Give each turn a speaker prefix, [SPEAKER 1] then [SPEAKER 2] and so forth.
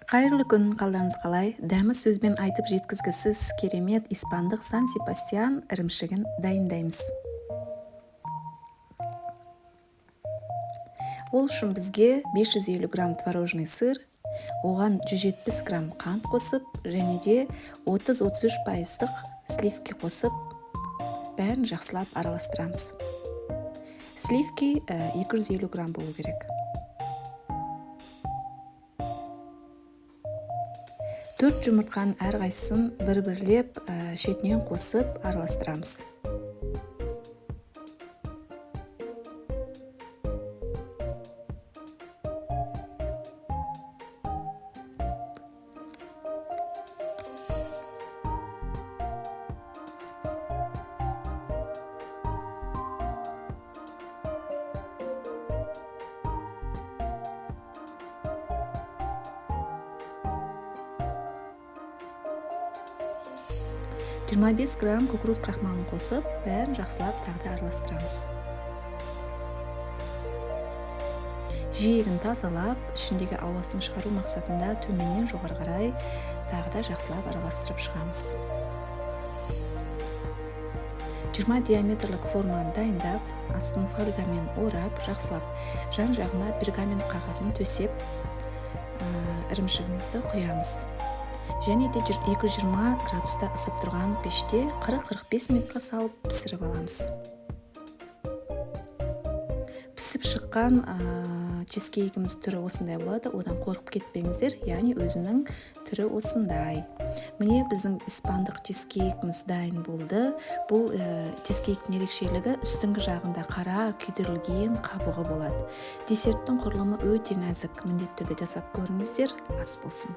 [SPEAKER 1] Қайырлы күн, қалдарыңыз қалай? Дәмі сөзбен айтып жеткізгісіз керемет испандық Сан-Себастьян ірімшігін дайындаймыз. Ол үшін бізге 550 грамм творожный сыр, оған 170 грамм қант қосып, және де 30-33 пайыздық сливки қосып, бәрін жақсылап араластырамыз. Сливки 250 грамм болу керек. 4 жұмыртқаның әрқайсысын бір-бірлеп шетінен қосып араластырамыз. 25 грамм кукуруз крахмалын қосып, бәрін жақсылап тағы да араластырамыз. Жиегін тазалап, ішіндегі ауасын шығару мақсатында төменнен жоғары қарай тағы да жақсылап араластырып шығамыз. 20 диаметрлік форманы дайындап, астын фольгамен орап, жақсылап жан-жағына пергамент қағазын төсеп, ірімшігімізді құямыз. Және де 220 градуста ысып тұрған пеште 40-45 минутқа салып пісіріп аламыз. Пісіп шыққан чизкейкіміз түрі осындай болады, одан қорқып кетпеңіздер, яғни өзінің түрі осындай. Міне біздің испандық чизкейкіміз дайын болды. Бұл чизкейктің ерекшелігі үстіңгі жағында қара күйдірілген қабығы болады. Десерттің құрылымы өте нәзік, міндетті түрде жасап көріңіздер, ас болсын.